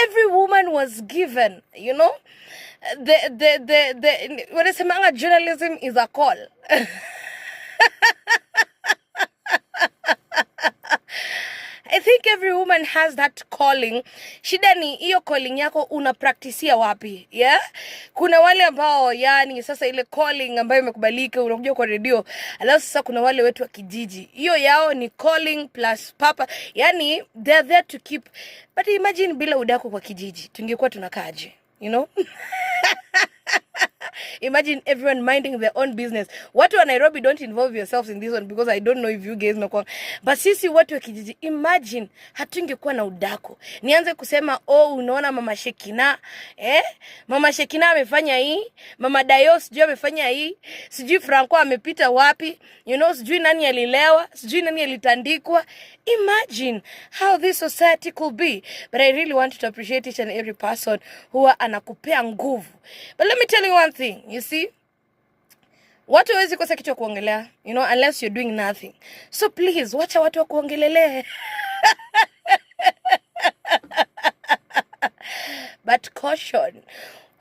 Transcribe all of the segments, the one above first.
Every woman was given, the wanasemanga journalism is a call. I think every woman has that calling. Shida ni hiyo calling yako unapraktisia wapi? Yeah? Kuna wale ambao, yani, sasa ile calling ambayo imekubalika unakuja kwa redio, alafu sasa kuna wale wetu wa kijiji. Hiyo yao ni calling plus papa. Yani they're there to keep. But imagine bila udaku kwa kijiji, tungekuwa tunakaaje? You know? Imagine everyone minding their own business. Watu wa Nairobi, don't involve yourselves in this one because I don't know if you guys know. But sisi watu wa kijiji, imagine hatungekuwa na udaku. Nianze kusema, "Oh, unaona Mama Shekina, eh? Mama Shekina amefanya hii, Mama Dayo sijui amefanya hii, sijui Franco amepita wapi, sijui nani alilewa, sijui nani alitandikwa." Imagine how this society could be. But I really want to appreciate each and every person who anakupea nguvu. But let me tell you one thing, you see, watu hawezi kosa kitu ya kuongelea, unless you're doing nothing. So please, wacha watu wakuongelelee. But caution,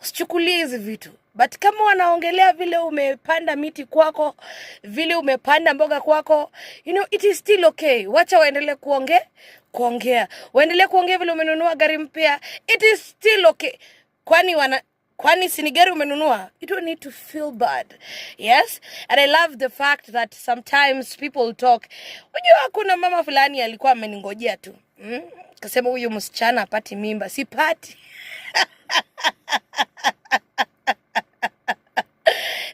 usichukulie hizi vitu. But kama wanaongelea vile umepanda miti kwako, vile umepanda mboga kwako, it is still okay. Wacha waendelee kuongea. Waendelee kuongea vile umenunua gari mpya, it is still okay. Kwani si ni gari umenunua? You don't need to feel bad. Yes, and I love the fact that sometimes people talk. Unajua kuna mama fulani alikuwa ameningojea tu. Kasema huyu msichana apati mimba, sipati.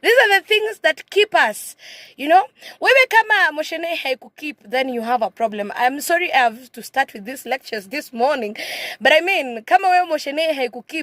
These are the things that keep us. Wewe kama moshene haikukeep, then you have a problem. I'm sorry I have to start with these lectures this morning. But I mean, kama wewe moshene haikukeep,